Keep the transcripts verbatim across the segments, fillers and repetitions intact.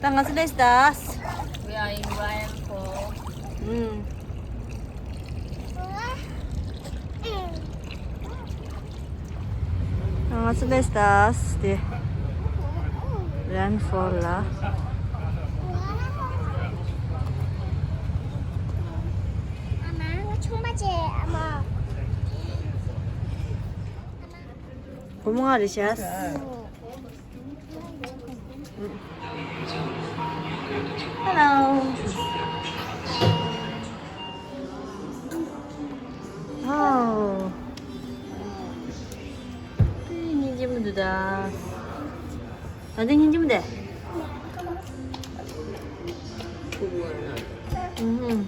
ང་ཚོ་སླེབས་ད། We are in Rainfall. ཨུམ། ང་ཚོ་སླེབས་ད་དེ། Rainfall ལ། ཨ་མ་ང་ཆུང་མ་བྱས་ཨ་མ། བུ་མོ་ང་རེད་ཤག Hello. Wow. སྙིང་རྗེ་མོ་འདུག་ད། ད་འདི་སྙིང་རྗེ་མོ་འདུག་ཨུ་ཧུམ།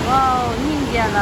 Wow, སྙིང་རྗེ་ལ།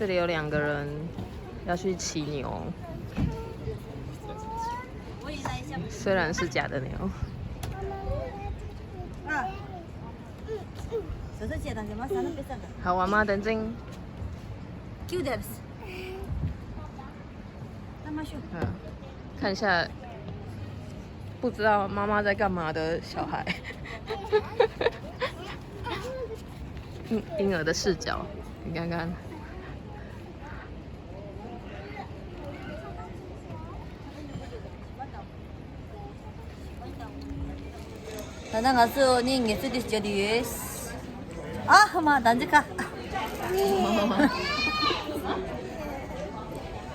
这里有两个人要去骑牛，虽然是假的牛。བཟོ་བཅད་དང་གི་མ་ཟ་ན་དཔེ་ས་ག་ཧ་ཝ་མ་དན་ཅིང་། ཀྱུ་དེབས། ད་མ་ཤོ། ཧ། 看一下不知道妈妈在干嘛的小孩。嗯，婴儿的视角，你看看。 ད་ལྟ་ང་ཚོ་ནི་ངལ་རྩོལ་འདི་བརྒྱབ་བསྡད་ཡོད། ཨ་ཧ་མ་ད་འདི་ཁ།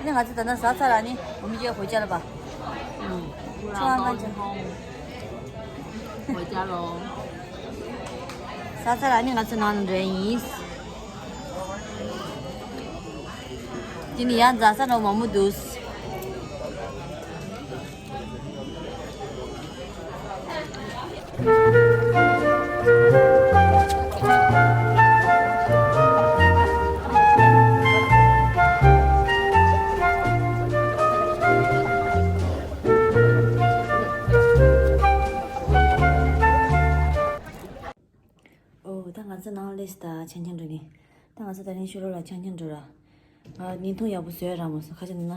ནི་ང་ཚོ་ད་ལྟ་ཟ་ཚར་ར་ནི་འོ་མི་རྒྱག་གོ་ཅ་ལ་པ། ཆུ་ཨང་ཀང་ཅན། གོ་ཅ་ལོ། ཟ་ཚར་ར་ནི་ང་ཚོ་ནང་ནས་འགྲོ་ཡིན། དེ་ནི་ཡང་འཛག་ས་འགྲོ་མང་པོ་འདུག་ཨོ། ད་ང་ཚོ་ནང་སླེབས་ད་ཆང་ཆང་འགྲོ་ནི། ད་ང་ཚོ་ད་རིང་ཤོ་ལོ་ལ་ཆང་ཆང་འགྲོ་ར། ང་བརྙན་ཐུང་ཡག་པོ་བཟོས་ར་མ་སོང་ཁ་ཆེ་ན་ན།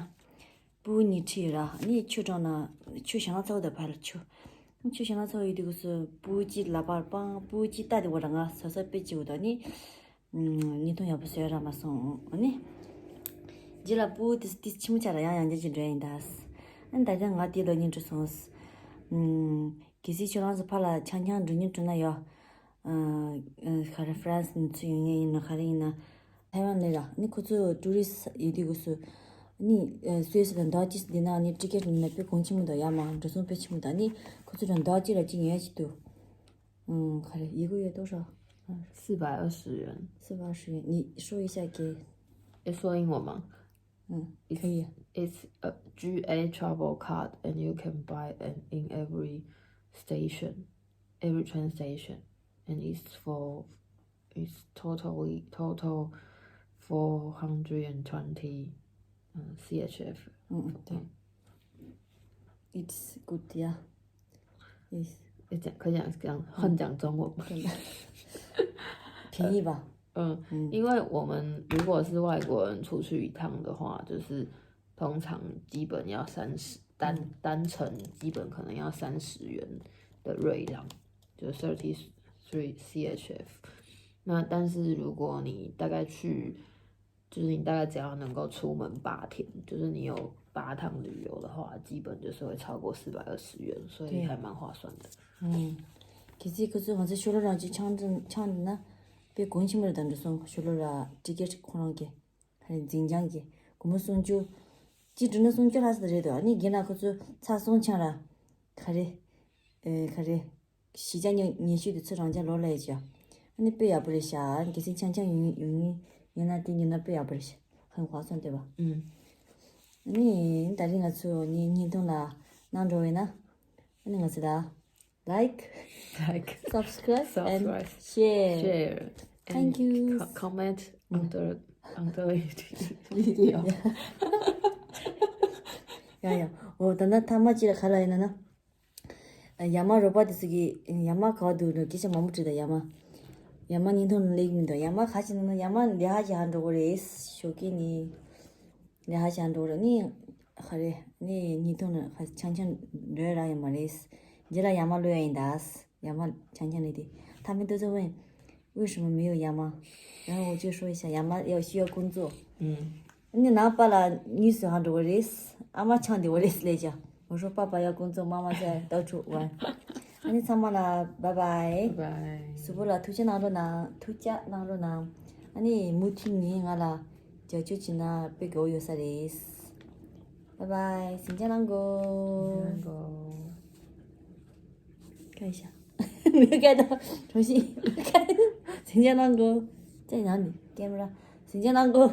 སྤུ་གུ་གཉིས་ཁྲིད་ཡོད་ར། ནི་ཆུ་དྲངས་ན་ཆུ་ཞེ་ན་ཚ་བོ་དང་ཕར་ལ་ཆུ། ཆུ་ཞེ་ན་ཚ་བོ་ཡོད་དུས་སྐབས་སུ་སྤུ་གུ་གཅིག་ལག་པར་སྤང་སྤུ་གུ་གཅིག་ལྟ་དེ་བོ་ར་ང་ཟ་ས་དཔེ་གཅིག་བོ་དང་ནི། ཨུམ། བརྙན་ཐུང་ཡག་པོ་བཟོས་ར་མ་སོང་ཨ་ནི། རྗེས་ལ་སྤུ་གུ་དེ་དེ་ཆི་མོ་ཆ་ར་ཡང་ཡང་རྒྱ་ཅིག་འགྲོ་ཡིན་ད། ཨ་ནི་ད་ཆ་ང་དེ་ལོ་གཉིས་འགྲོ་སོང་། ཨུམ། གལ་སྲིད་ཁྱོད་རང་ཚོ་ཕར་ལ་ཆང་ཆང་འགྲོ་སྙིང་བྲོ་ན་ཡོད། ཨ། ཨ། ག་རེ་ཧྥ་རན་སི་ནས་ཚུར་ཡོང་མཁན་ཡིན་ན་ག་རེ་ཡིན་ན། ཐའེ་ཝན་ནས་ར་ནི་ཁོ་ཚོ་ཊུ་རི་སི་ཡོད་དུས་སྐབས་སུ། ནི་ཨ་སུད་སི་དང་ཌ་ཅི་འདི་ན་ནི་ཊི་ཀེ་ཊི་ཡིན་ན་དཔེ་གོང་ཆེན་པོ་དང་ཡ་མ་འགྲོ་སོང་དཔེ་ཆེན་པོ་དང་ནི་ཁོ་ཚོ་དང་ཌ་ཅི་ར་གཅིག་ཉོ་ཡ་ཞིག་འདུག་ཨང་། ག་རེ་ཡི་གུ་ཡོད་དོ་ཧྲ། 四百二十元。四百二十元，你说一下给。要说英文吗？嗯，可以。 It's a G A travel card and you can buy it in every station, every train station, and it's for it's totally total four hundred and twenty uh, C H F. 嗯，对。It's good, yeah. Yes. 可以讲讲，换讲中文吗？便宜吧？嗯，因为我们如果是外国人出去一趟的话，就是通常基本要三十单单程基本可能要三十元的瑞郎，就 thirty three C H F。那但是如果你大概去，就是你大概只要能够出门八天，就是你有八趟旅游的话，基本就是会超过四百二十元，所以还蛮划算的。嗯，其实可是我是学了两句抢着抢着呢，被滚起来的那种学了啦，这个是可能给。 ཧ་རེ་འཛིན་སྐྱོང་གི་སྒོར་མོ་སུམ་ཅུ། གཅིག་འགྲོ་ན་སུམ་ཅུ་ལྷག་ཙམ་རེད་འདུག་ཨ་ནི་རྒན་ལགས་ཁོ་ཚོ་ཚར་སོང་ཆང་ར། ག་རེ། ཨེ་ག་རེ། གཞིས་ཆགས་ཉེ་ཉེ་ཤོས་དེ་ཚོ་རང་ཅག་ལོ་ལ་ཡ་ཅག་ཨ་ནི་དཔེ་ཡག་པོ་རེད་ཤག་གལ་སྲིད་ཆང་ཆང་ཡོང་ཡོང་ཡོད་ན་དེ་ཉོས་ན་དཔེ་ཡག་པོ་རེད་ཤག་ཧང་ཧོ་སོང་བསྡད་པ། ཨ་ནི་ད་རིང་ང་ཚོ་ངའི་བརྙན་ཐུང་ལ་གནང་འགྲོ་བས་ན། ཨ་ནི་ང་ཚོ་ལ། Like, Like, subscribe, and subscribe, share. share, Thank and you. co- comment under under the video. ཡ་ཡ། འོ་ད་ནི་ཐ་མ་གཅིག་ལ་ག་ལ་ཡིན་ན་ན། ཡ་མ་རོགས་པ་དེ་ཚོ་གིས་ཡ་མ་ག་བ་འདུག་ནོ་སྐད་ཆ་མང་པོ་དྲིས་ད་ཡ་མ། ཡ་མ་བརྙན་ཐུང་ལ་སླེབས་མི་འདུག་ཡ་མ་ག་ཅིག་ན་ན་ཡ་མ་ལས་ཧ་ཅིག་ཧ་འགྲོ་གི་རེད་ཞོགས་ཀས་ནི། ལས་ཧ་ཅང་འགྲོ་ར་ནི། ཧ་རེ་ནི་ཉིས་སྟོང་ན་ཧ་ཆང་ཆང་འགྲོ་ར་ཡོད་མ་རེད། རྗེས་ལ་ཡ་མ་ལོས་ཡ་ཡིན་ད། ཡ་མ་ཆང་ཆང་ནི་དེ། 他们都在问为什么没有 ཡ་མ། 然后我就说一下 ཡ་མ 要需要工作。 嗯， ནི་ནང་པ་ལ་གཉིས་སུ་ཧ་འགྲོ་གི་རེད། ཨ་མ་ཆང་དེ་བ་རེད་ལས་ཀྱ། 我说爸爸要工作，妈妈在到处玩。 ཨ་ནི་ཚང་མ་ལ་bye bye། 拜拜。 གཟུགས་པོ་ལ་ཐུགས་ཅག་གནང་རོགས་གནང་། ཐུགས་ཅག་གནང་རོགས་གནང་། ཨ་ནི་མུ་མཐུད་ནས་ང་ལ་རྒྱབ་སྐྱོར་བྱེད་ན་དཔེ་དགའ་བོ་ཡོད་ས་རེད། bye bye། ཟིང་ཆ་གནང་གོ། 看一下。没有看到，重新看。ཟིང་ཆ་གནང་གོ། 在哪里？camera。ཟིང་ཆ་གནང་གོ།